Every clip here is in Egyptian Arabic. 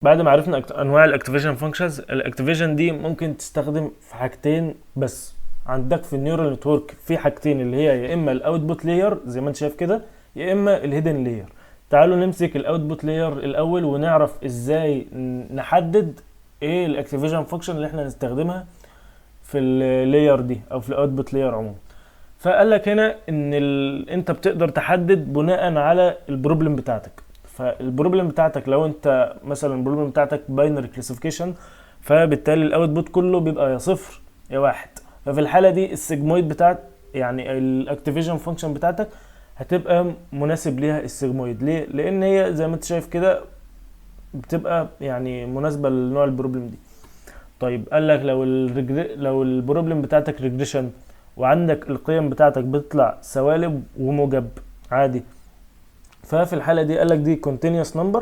بعد ما عرفنا انواع ال activation functions، ال activation دي ممكن تستخدم في حاجتين بس. عندك في ال neural network في حاجتين، اللي هي يا اما ال output layer زي ما انت شايف كده، يا اما ال hidden layer. تعالوا نمسك ال output layer الاول ونعرف ازاي نحدد ايه ال activation function اللي احنا هنستخدمها في ال layer دي او في ال output layer عموما. فقال لك هنا ان انت بتقدر تحدد بناء على ال problem بتاعتك. فال problem بتاعتك لو انت مثلا ال problem بتاعتك binary classification، فبالتالي ال output كله بيبقى يا صفر يا واحد. ففي الحالة دي ال sigmoid بتاعت، يعني ال activation function بتاعتك هتبقى مناسب ليها ال sigmoid. ليه؟ لان هي زي ما انت شايف كده بتبقى يعني مناسبة لنوع ال problem دي. طيب، قال لك لو ال problem بتاعتك regression وعندك القيم بتاعتك بتطلع سوالب وموجب عادي، ففي الحالة دي قال لك دي continuous number،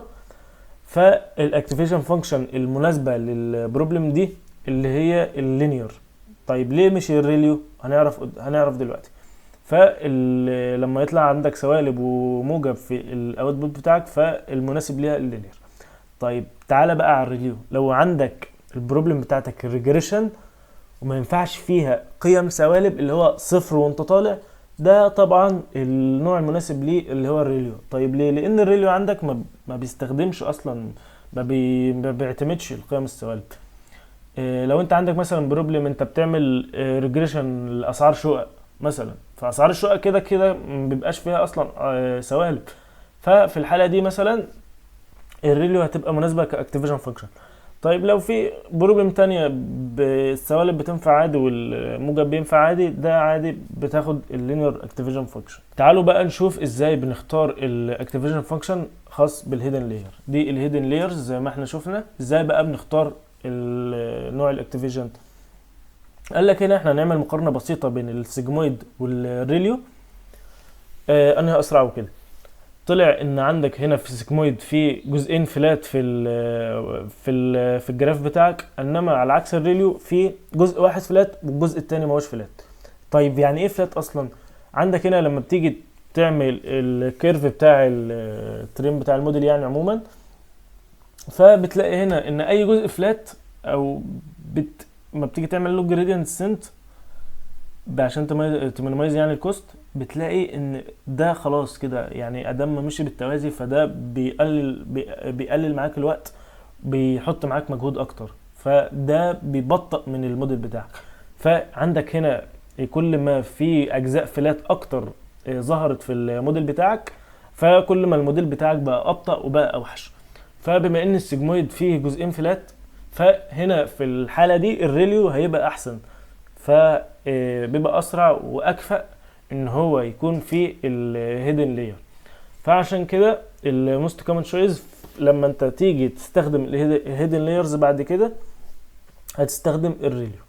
فال activation function المناسبة لل problem دي اللي هي ال linear. طيب، ليه مش ال ReLU؟ هنعرف دلوقتي. فلما يطلع عندك سوالب وموجب في ال output بتاعك، فالمناسب ليها ال linear. طيب، تعالى بقى على ال ReLU. لو عندك ال problem بتاعتك ال regression وما ينفعش فيها قيم سوالب، اللي هو صفر وانت طالع، ده طبعا النوع المناسب ليه اللي هو ال ReLU. طيب ليه؟ لان ال ReLU عندك ما بيستخدمش اصلا، ما بيعتمدش القيم السوالب. إيه، لو انت عندك مثلا problem انت بتعمل regression لاسعار شقق مثلا، فاسعار الشقق كده كده ما بيبقاش فيها اصلا سوالب، ففي الحالة دي مثلا ال ReLU هتبقى مناسبة ك activation function. طيب، لو في problem تانية السوالب بتنفع عادي والموجب بينفع عادي، ده عادي بتاخد ال linear activation function. تعالوا بقى نشوف ازاي بنختار ال activation function خاص بال hidden layer. دي ال hidden layers زي ما احنا شفنا. ازاي بقى بنختار نوع ال activation؟ قال لك هنا احنا هنعمل مقارنة بسيطة بين ال sigmoid وال ReLU، انهي اسرع وكده. طلع ان عندك هنا في ال sigmoid في جزئين flat في ال graph بتاعك، انما على عكس ال ReLU في جزء واحد flat والجزء التاني ما هوش flat. طيب، يعني ايه flat اصلا؟ عندك هنا لما بتيجي تعمل ال curve بتاع ال train بتاع الموديل يعني عموما، فبتلاقي هنا ان اي جزء flat او ما بتيجي تعمل له gradient descent عشان ت minimize يعني ال cost، بتلاقي ان ده خلاص كده يعني ادام ما مشي بالتوازي، فده بيقلل معاك الوقت، بيحط معاك مجهود اكتر، فده بيبطئ من الموديل بتاعك. فعندك هنا كل ما في اجزاء flat اكتر ظهرت في الموديل بتاعك، فكل ما الموديل بتاعك بقى ابطأ وبقى اوحش. فبما ان ال sigmoid فيه جزئين flat، فهنا في الحالة دي ال ReLU هيبقى احسن، فبيبقى اسرع واكفأ ان هو يكون في ال hidden layer. فعشان كده ال most common choice لما انت تيجي تستخدم ال hidden layers بعد كده هتستخدم ال ReLU.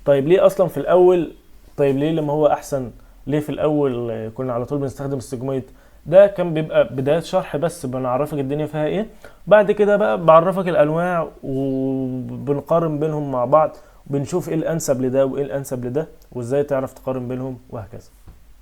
طيب، ليه اصلا في الاول؟ طيب ليه لما هو احسن، ليه في الاول كنا على طول بنستخدم ال sigmoid؟ ده كان بيبقى بداية شرح بس، بنعرفك الدنيا فيها ايه. بعد كده بقى بعرفك الانواع وبنقارن بينهم مع بعض، بنشوف ايه الانسب لده وايه الانسب لده وازاي تعرف تقارن بينهم وهكذا.